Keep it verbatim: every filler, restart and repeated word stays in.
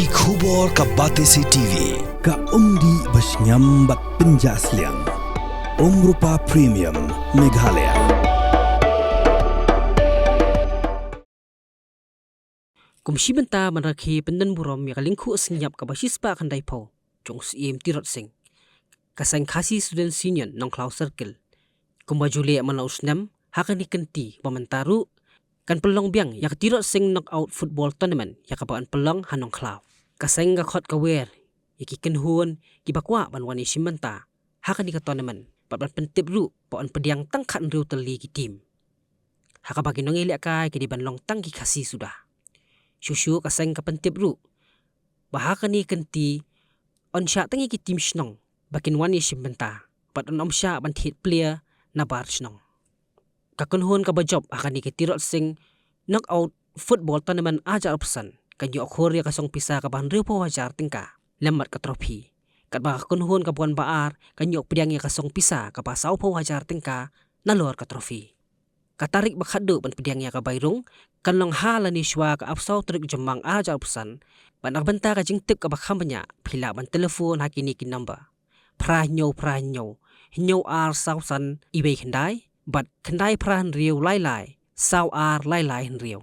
Ki khubor ka Batesi T V, ka umdih ba shngiam bad pynjah sliang. Umrupa Premium, Meghalaya. Kum shi bynta ban rakhe pyndon burom ïa ka lyngkhuh sngi ïap kaba shispah khyndai phew jong u Syiem Tirot Sing, ka seng Khasi Students Union Nongkhlaw Circle, kumba ju leh man la u snem, ha kane ka kynti ba mynta ruh kan pynlong biang ïa ka Tirot Sing Knockout Football Tournament ïa kaba kan pynlong ha Nongkhlaw. Ka seng ka khot ka wer ïa ki kynhun kiba kwah ban wan ïashim bynta ha kane ka tournament bad ban pyntip ruh ba yn pdiang tang khathynriew tylli ki team, ha kaba ki nongïalehkai ki dei ban long tang ki Khasi suda. Shuh shuh ka seng ka pyntip ruh ba ha kane ka kynti yn shah tang ïa ki team shnong ba kin wan ïashim bynta bad yn ym shah ban thied player na bar shnong. Ka kynhun kaba jop ha kane ka Tirot Sing Knockout Football Tournament ar hajar arphew san kan ïoh khur ïa ka song pisa kaba hynriewphew hajar tyngka lem bad ka trophy, katba ka kynhun kaba wan ba ar kan ïoh pdiang ïa ka song pisa kaba sawphew hajar tyngka nalor ka trophy. Ka tarik ba khatduh ban pdiang ïa ka bai rung kan long ha lane shuwa ka arphew saw tarik Jymmang ar hajar arphew san. Bad na ka bynta ka jingtip kaba kham bniah, phi lah ban telephone ha kine ki number: phra hynñiew phra hynñiew, hynñiew ar saw san iwei khyndai, bad khyndai phra hynriew lai lai, saw ar lai lai hynriew.